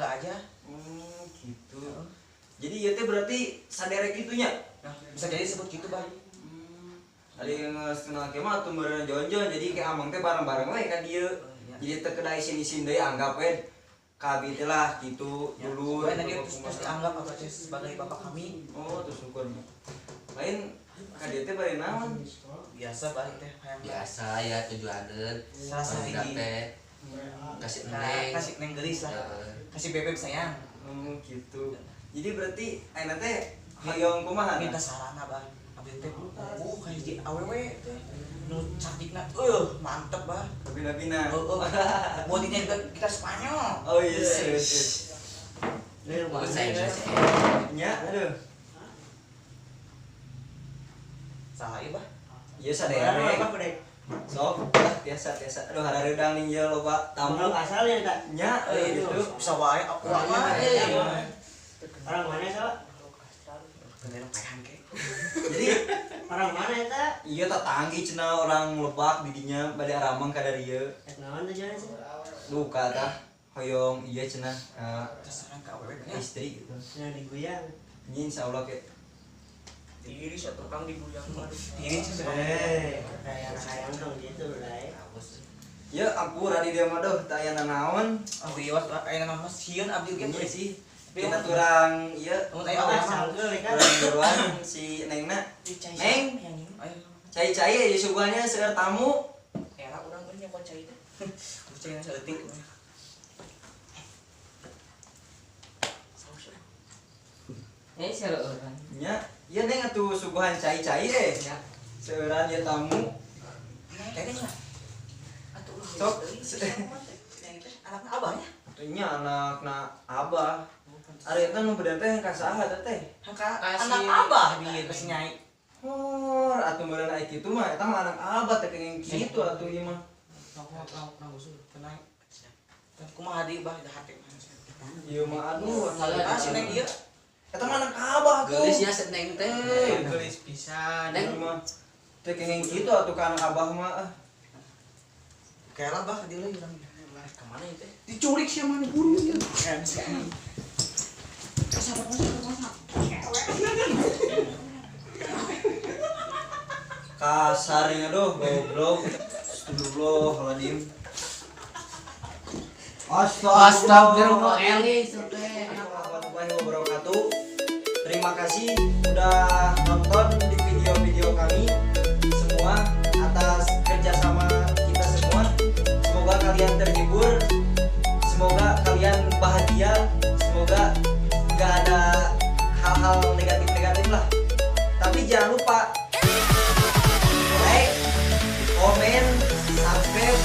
Tetangga aja. Gitu. Jadi ieu teh berarti saderek kitu nya. Nah, bisa jadi disebut gitu, Bah. Ada yang geus kenal ke mah atuh meureun jon-jon, jadi kayak amang teh bareng-bareng we ka dieu. Iya. Jadi teu kedah isin-isin deui, anggap we ka abi teh lah gitu Ya, dulur. pokoknya dia terus dianggap apa teh sebagai bapak kami. Oh, terus syukurnya. Lain ka dieu teh bari naon? Biasa, Bah, teh hayang Biasa ya tujuaneun. Salah Tidak sahiji. teh kasih Nah, neng. kasih neng gelis lah. Heeh. Kasih bebek sayang. Oh, gitu. Jadi berarti ayeuna teh hoyong kumaha? Minta sarana, Bah. Abdi teh kayak hiji awewe teh nu cantikna mantep, Bah. Bina-bina. Heeh. Bodinya juga kita Spanyol. Oh yes, yes, yes. Oh, saya saya. Nya, aduh. Salah ieu, Bah. Ieu saderek. Sok, lah biasa biasa. Aduh, harareudang nih ieu loba tamu. Orang asal ya tak? Nya, Eh, gitu. Bisa wae aku mah. Orang mana sok? Bener paehan ke. Jadi Orang mana eta? iya tetanggi cenah orang Lebak di dinya bade aramang ka dieu. Ek naon tujuanna sih? Duka tah hoyong ieu cenah Terus sarang ka awewe nya. istri gitu. Cenah diguyang. Nya insyaallah ke. Tiris atuh Kang diguyang mah. Tiris. Eh, kayak hayang dong gitu lah. Ya ampura di dieu mah duh teu aya nanaon. Oh iya, aya nama sieun abdi ge. Nya sih. Kita turang ieu Mun aya awewe mah. Sangkeul kan. turang buruan si Nengna. Neng, Ayo. cai-cai ya suguhannya seueur tamu. Era urang euy nyokot cai teh. Cai na saeutik. Eh, seru orang. Nya, ieu Neng atuh suguhan cai-cai deh. Ya. Seueuran ieu tamu. Teh nya. Atuh ulah. Sok. Anakna abahnya. Nya anakna abah. Ari eta nu beureun teh ka saha eta teh? Hangka Kasih anak abah di kasih nyai. Hor, atuh meureun aya kitu mah eta mah anak abah teh kenging kitu atuh ieu mah. Langsung tenang. Kumaha deui bah da hate mah. Ieu mah aduh, Ah si Neng ieu. Eta mah anak abah tuh. Geulis nya seneng teh. Geulis pisan. Neng. Mah teh kenging kitu atuh ka anak abah mah. Ah. Kayak lah bah ka dieu urang. Kemana itu? Diculik sia mah buru ieu. Kasarnya aduh, goblok. Astagfirullahaladzim. Astagfirullah Eli teh. Warahmatullahi wabarakatuh. Terima kasih udah nonton di video-video kami semua atas kerjasama kita semua. Semoga kalian terhibur, semoga kalian bahagia, semoga nggak ada hal-hal negatif-negatif lah. Tapi jangan lupa like, komen, subscribe,